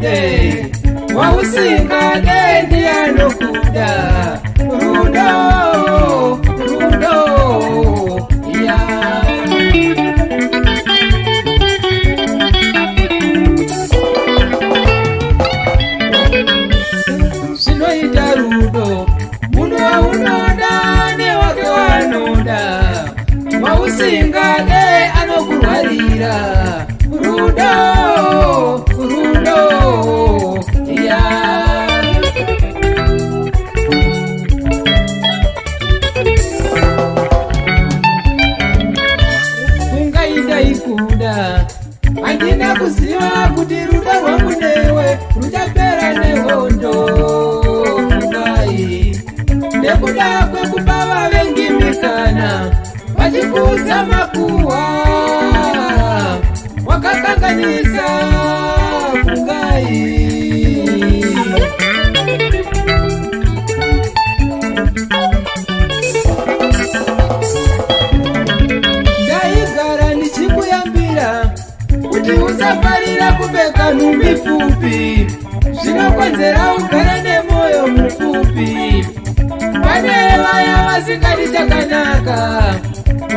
Ude wausingade ndiye anokuda. Rudo, rudo, ya. Zvinoita rudo, munhu waunoda newake wanoda, wausingade anokurwarira. Rudo, rudo, ya. Ungaita ikuda, handina kuziva kuti rudo rwangu newe ruchapera nehondo. Fungai, nekuda kwekupa vavengi mikana vachikuudza makuhwa, wakakanganisa. Fungai. Ndaigara ndichikuyambira kuti usafarira kupfeka nhumbi pfupi, zvinokonzera ugare nemwoyo mupfupi. Pane vaya vasingadi chakanaka,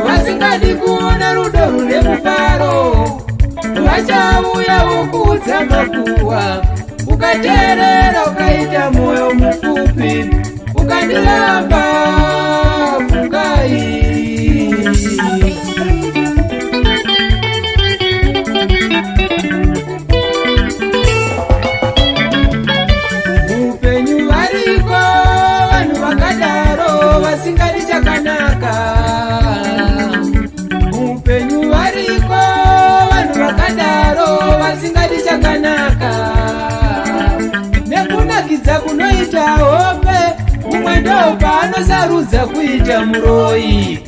vasingadi kuona rudo rune mufaro, vachauya vokuudza makuhwa. Ukateerera, ukaita mwoyo mupfupi, ukandiramba. Fungai. Muupenyu variko vanhu vakadaro, vasingadi chakanaka. Muupenyu variko vanhu vakadaro, vasingadi chakanaka. Nekunakidza kunoita hope, mumwe ndo paanosarudza kuita muroyi.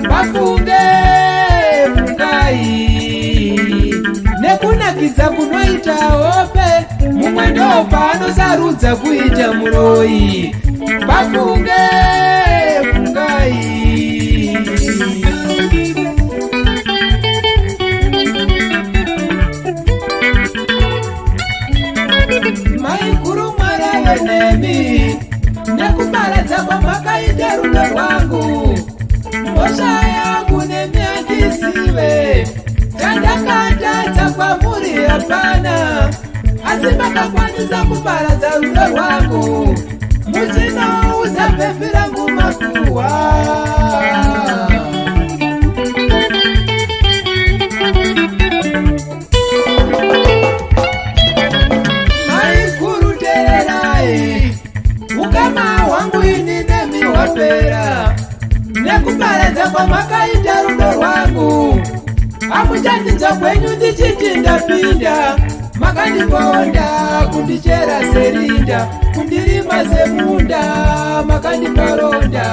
Pafunge, fungai. Nekunakidza kunoita hope, mumwe ndo paanosarudza kuita muroyi. Pafunge, fungai. Maikuru, Mwari nemi nekuparadza kwamakaita rudo rwangu. Mhosva yangu nemi handisive, chandakatadza kwamuri hapana, asi makakwanisa kuparadza rudo rwangu muchinoudza baby rangu makuhwa. Maikuru, tererai, ukama hwangu ini nemi hwapera nekuparadza kwamakaita rudo rwangu. Hamuchandinzwa kwenyu ndichiti ndapinda, makandiponda, kundichera serinda, kundirima semunda, makandiparonda.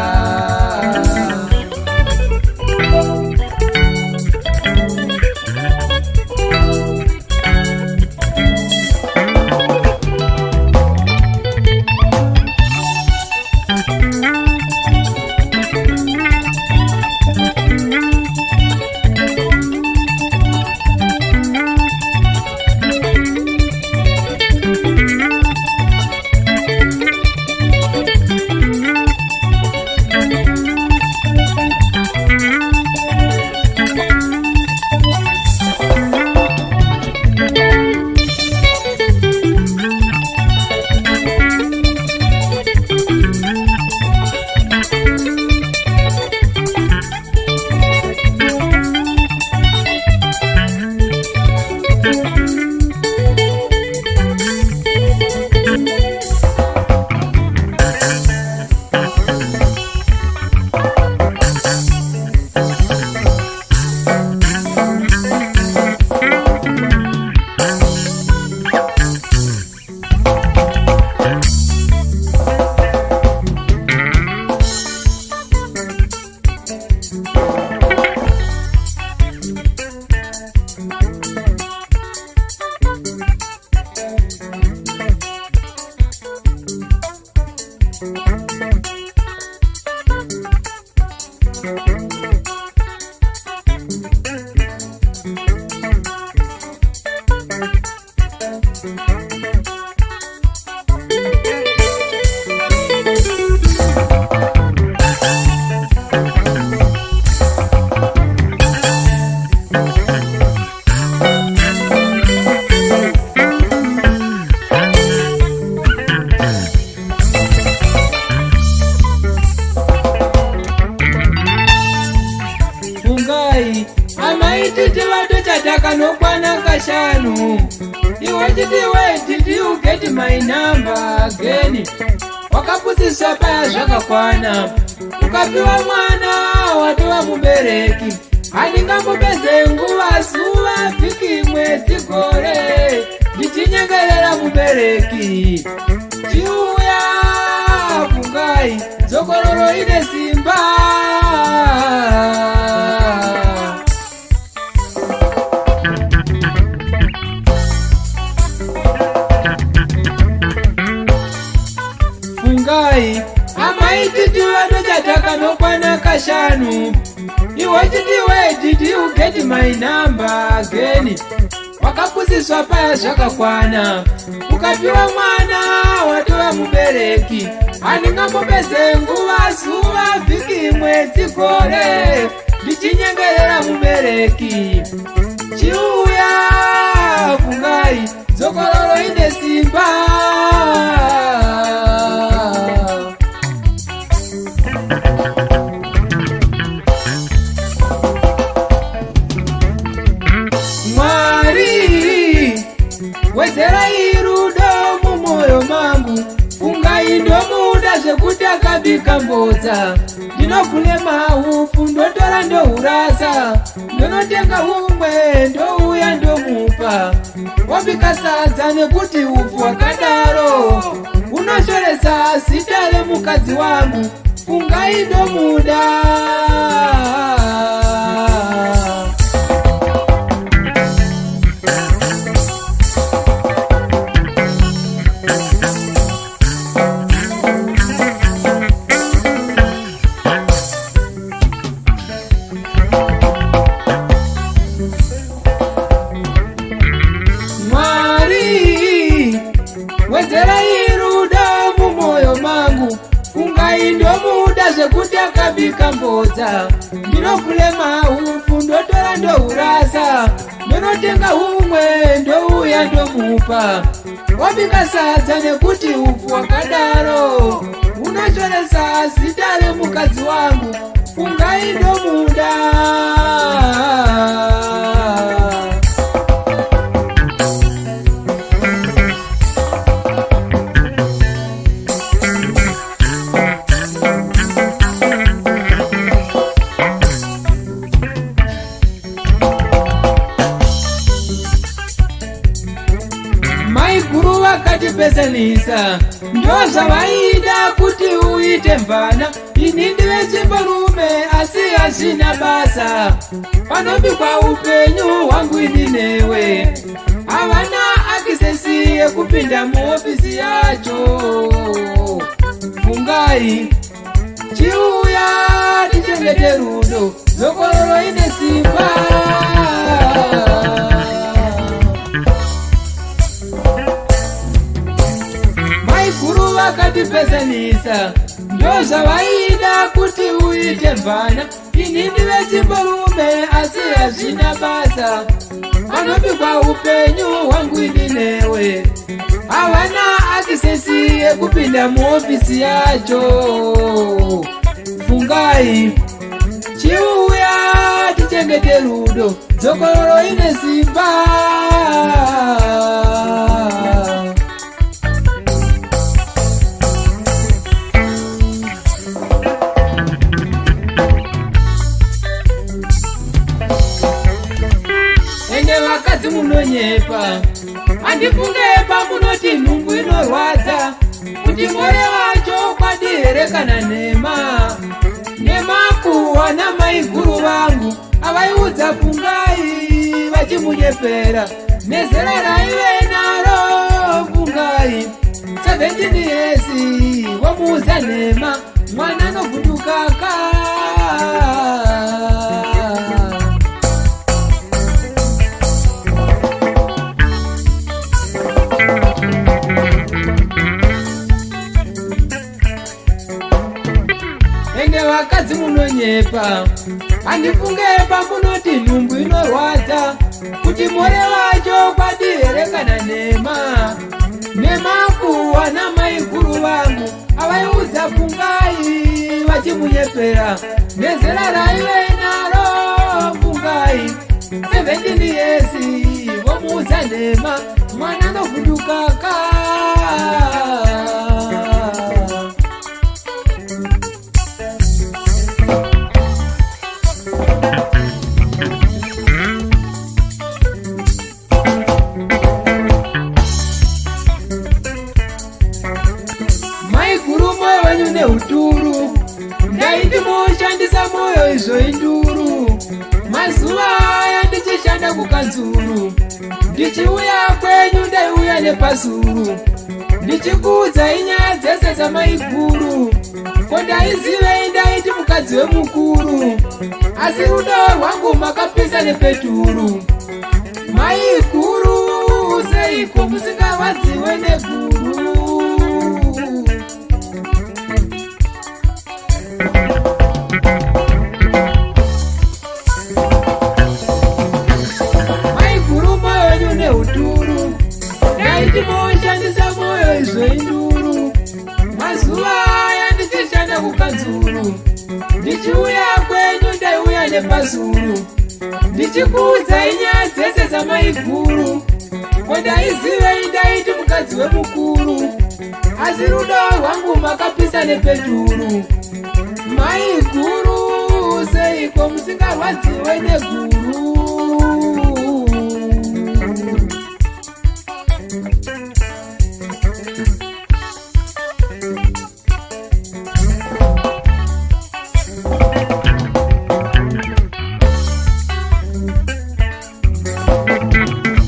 Iwe did you get my number again? Wakapusiswa paya zvakakwana, ukapiwa mwana, watova mubereki. Handingambopedze nguva, zuva, vhiki, mwedzi, gore ndichinyengerera mubereki. Chiuya Fungai, dzokororo ine simba. Fungai, amai Titi vanochata kanokwana kashanu. Iwe chitiwe, did you get my number again? Wakapusiswa paya zvakakwana, ukapiwa mwana, watova mubereki. Handingambopedze nguva, zuva, vhiki, mwedzi, gore ndichinyengerera mubereki. Chiuya Fungai, dzokororo ine simba. Mwari, wedzerai rudo mumwoyo mangu. Fungai ndomuda zvekuti akabika mbodza ndinogule maupfu, ndotora, ndourasa, ndonotenga humwe, ndouya ndomupa. Wabika sadza nekuti upfu hwakadaro unoshoresa zita remukadzi wangu. Fungai ndomuda. Mwari, wedzerai rudo mumwoyo mangu. Fungai ndomuda zvekuti akabika mbodza ndinogule maupfu, ndotora, ndourasa, ndonotenga humwe, ndouya ndomupa. Wabika sadza nekuti upfu hwakadaro unoshoresa zita remukadzi wangu. Fungai ndomuda. Maiguru vakatipesanisa, ndo zvavaida kuti uite mvana, ini ndive chimbarume, asi hazvina basa. Panobikwa upenyu hwangu ini newe, havana access yekupinda muofisi yacho. Fungai, chiuya tichengete rudo, dzokororo ine simba. Maiguru vakatipesanisa, ndo zvavaida kuti uite mvana, ini ndive chimbarume, asi hazvina basa. Panobikwa upenyu hwangu ini newe, havana access yekupinda muofisi yacho. Fungai, chiuya tichengete rudo, dzokororo ine simba. Ende vakadzi munonyepa, handifunge pamunoti nhumbu inorwadza kuti moreva chokwadi here kana nhema. Nemakuhwa namaiguru vangu avaiudza Fungai vachimunyepera nezera raive naro Fungai, 17 years, vomuudza nhema, mwana anovhundukaka. Ende vakadzi munonyepa, handifunge pamunoti nhumbu inorwadza kuti moreva chokwadi here kana nhema. Nemakuhwa namaiguru vangu avaiudza Fungai vachimunyepera nezera raive naro Fungai, 17 years, vomuudza Mukamuudza nhema mwana anovhunduka ka. Maiguru moyo wenyu neuturu, ndaiti moshandisa moyo izvo induru. Mazuva aya ndichishanda kukanzuru, ndichiuya kwenyu ndaiuya nepazuru, ndichikuudzai nyaya dzese dzamaiguru. Ko ndaizivei, ndaiti mukadzi wemukuru, asi rudo rwangu makapisa nepeturu. Maiguru, seiko musingarwadziwe neguru? Maiguru moyo wenyu neuturu, ndaiti moshandisa moyo izvo induru. Mazuva aya ndichishanda kukanzuru, ndichiuya kwenyu ndaiuya nepazuru, ndichikuudzai nyaya dzese dzamaiguru. Ko ndaizivei, ndaiti mukadzi wemukuru, asi rudo rwangu makapisa nepeturu. Maiguru, seiko musingarwadziwe neguru?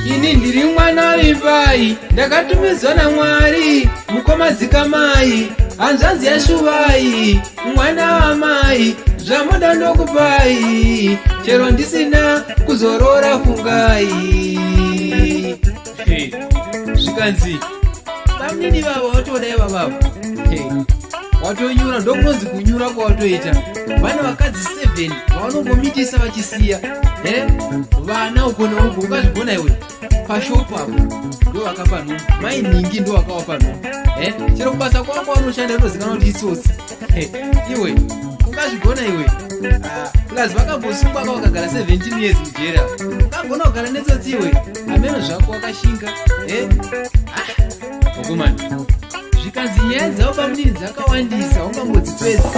Ini ndiri mwana wevimbai, ndakatumidzwa naMwari. Mukoma dzikamai, hanzvanzi yashuvai, mwana wamai, zvamuda ndokupai, chero ndisina kuzorora fungai. Hey, zvikanzi bamnini vavo vatoda ivavavo. Hey, watonyura, ndokunonzi kunyura kwawatoita. Vane vakadzi 7 vavanongomitisa vachisiya e vana uko neuko. Ukazvigona iwe? Pashopu apo ndo vakapa nhumbu, mai nhingi ndo vakawapa nhumbu e chero kubasa kwako vanoshanda rinozikanwa kuti itsotsi. Iwe ungazvigona iwe? Ah, plus vakambosungwa ka, vakagara 17 years mujera. Ungagona kugara netsotsi iwe? Ameno zvako, wakashinga e. Ah, okomana, zvikanzi nyaya dzavo bamunini dzakawandisa, ungangodzipedzi.